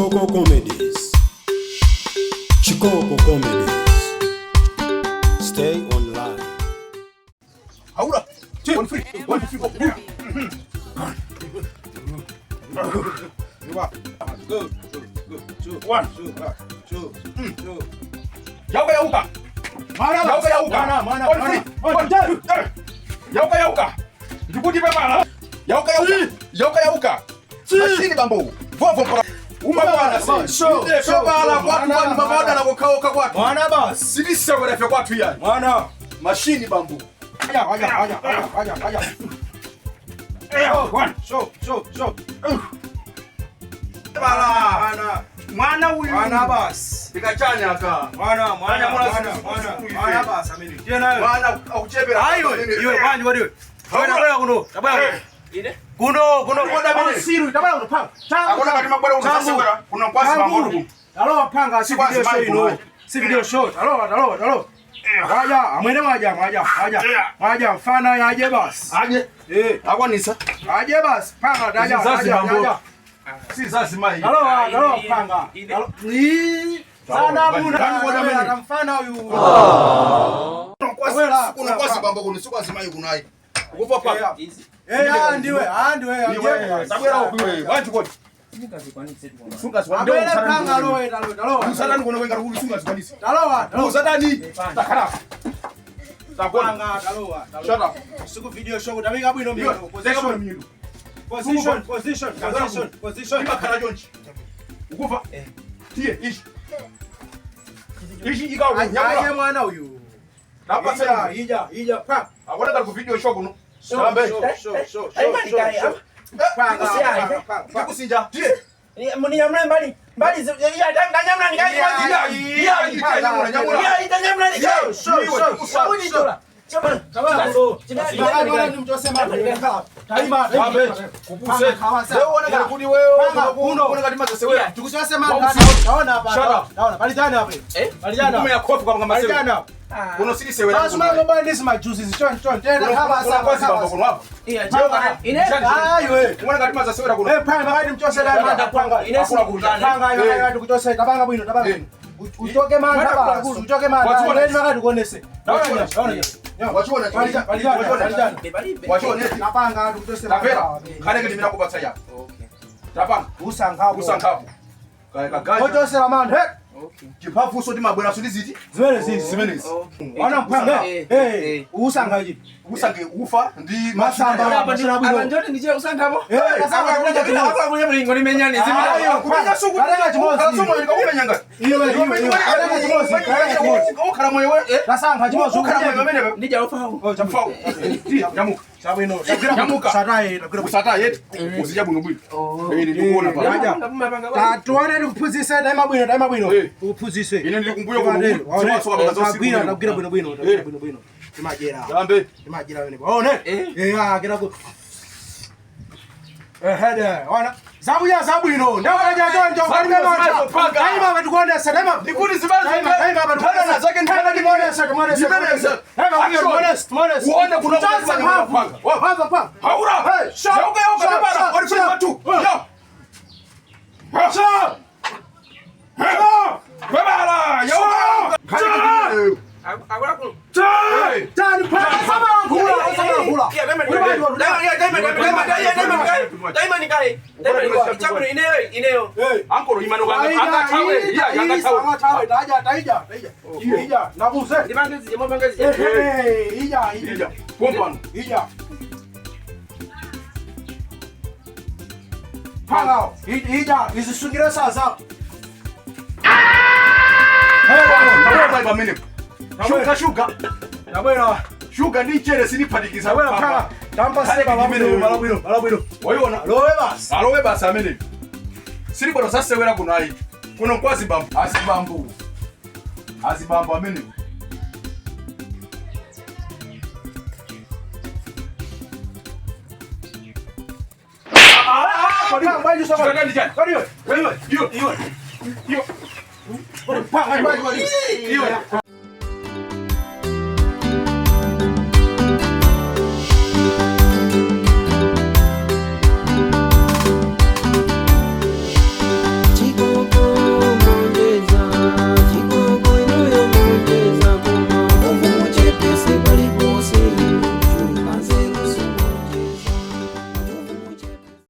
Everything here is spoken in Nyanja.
Chikoko Comedies. Chikoko Comedies. Stay online. Haura. One free. One free. Go, go, two, one, two, two, two. Yauka yauka. Yauka yauka. One free. One, two, three. Yauka yauka. Ndikuti pepala. Yauka yauka. Yauka yauka. Mashini bambo. Vovo mpaka. Umabala se. Sobala kwatu kwanu mabada na kukaoka kwatu. Mwana basi. Silisewera fe kwatu yani. Mwana. Mashini bambo. Aja, aja, aja, aja, aja, aja. One. So, so, so. Bala. Mwana. Mwana uyu. Mwana basi. Ndikachanya aka. Mwana, mwana, Mwana, mwana, mwana, mwana. Mwana basi amene. Ndiye nayo. Mwana akuchepera. Ayo, iwe bwanji wadiwe. Bwana bwana kuno. Tabwana. Ine? Kuno, kuno. Kuno, amene. Siru, tabwana kuno panga. Tangu. Akona kati mabwera unasewera kuno kwasi bambo. Alowa panga si Sikwazi video show mali ino. kuno. Si video show. Alowa, alowa, alowa. Waja, amwene waja, waja, waja. Waja, mfana yaje basi. Aje. Eh, Akwanisa. aje basi. Panga, daja, Zizazi daja, bambo. daja. Si zazi mai. Alowa, alowa panga. Ine. Ni sana muna. Ndani kuona mene. Mfana uyu. Kuno kwasi bambo kuno sikwazi mai kuno ayi. Ukufa pa. Izi. Eh, ah ndiwe, ah ndiwe. Iwe. Sabwera ukuwe. Wantu kodi. Sunga zwa Abele panga alowe, alowe, alowa. Usadani kuno kwenga kuti sunga zikwanisa. Alowa, alowa. Usadani. Takhala. Takona. Panga, alowa. Shut up. Siku video show kutamika bwino Iwe. mino. Teka bwino mino. Position, position, position, position. Imakhala chonchi. Ukufa. Tiye ishi. Ishi ikawo Aje nyamula. mwana uyu. Napasela. Ija, ija, pa. Akona kali ku video show kuno. Show, Sambe. show, show, show, Ayi, mali show, kale, show. Panga, Ndikusiya, panga, panga. Ndikusinja. Tiye. Munyamula mbali. Mbali ya ndanyamula Iya, iya, iya, nyamula, nyamula. Ya itanyamula Iya, ndikayi. Show, show, show, show. Sambe. Kupuse. Leo uone kali kuti wewe uone kati mazesewera. Kume ya kofi kwa masewe. Kuno sili sewera. Kuno kwasi bambo kuno hapa. Uone kati mazesewera kuno. Uchoke manda basi, uchoke manda. Neni makati kuonese. Wachiona. Wachiona. Napanga ndikutose Tapera. Kale kati mina kupatsa ya. Tapanga. Usankhapo. Usankhapo. Kale kagaja. Ochosera manthu. Hey. Chiphafu soti mabwera soti ziti. Zimene zizi. Zimenezi. Wana mphanga. Eh, usankha ichi. Usange ufa ndi Masamba. Abanjoti ndichira usankhapo. Eh, kasanga kuja chimodzi. Akula kunya limenyani Ayo, Kumenya suku. Kalenga chimodzi. Kala somo ndikakumenya ngati. Iwe, iwe, iwe. Kalenga chimodzi, kalenga chimodzi. Ukhala moyo we. Kasankha chimodzi. Ukhala moyo pamene. Ndija ufawo. Oh, Mfau. Tiye, nyamuka. Chabwino. Nyamuka. Sataye, tagwira. Usata yeti. Uzidya bwino bwino. Eh, ndikuona pa. Aja. Tatuone ndikuphunzitse daima bwino, daima bwino. Eh. Ukuphunzitse. Ine ndili kumbuyo kuno. Soka baka zosi. Tagwira, tagwira bwino bwino, tagwira bwino bwino. Timajera. Jambe. Timajera wene. One. Eh, ah, kera ku. Eh, hede, wana. Zabuya zabwino. Ndakaja choncho kalime macha. Daima batikuonesa, daima. Ndikuti zibali. Daima, daima Tana zake Daima timonesa, timonesa. Zimenezi. Daima timonesa, timonesa. Uone kuna Chasa mphamvu. Mphamvu, mphamvu. Haura. Hey, shut Yauka yauka shut tabara. shut Wali shut. watu. Yo. Shut. Bebala. Yauka. Akula kuno. Hey. Tani panga sama kula, sama kula. Hey. Ankoro imano angatawe. Yeah, angatawe. Angatawe, taja, taija, taija. Ija, nakuze. Eh, ija, ija. Ija. Pompano. Ija. Panga, ija, izisungire sasa. Hey, pamene. Shuga shuga. Yabwera, Shuga ndi chere siniphatikiza. yabwera panga. Tampa seba malabwino, malabwino, malabwino. Waiona. Lowe basi. Alowe basa amene. Sili bora sasewera kuno ayi. Kuno kwazi bambo. Azibambo. Azibambo amene. Panga, bwanji soka. Chikadani chani. Kariwe. Iwe. Iwe. Iwe. Panga, bwanji. Iwe.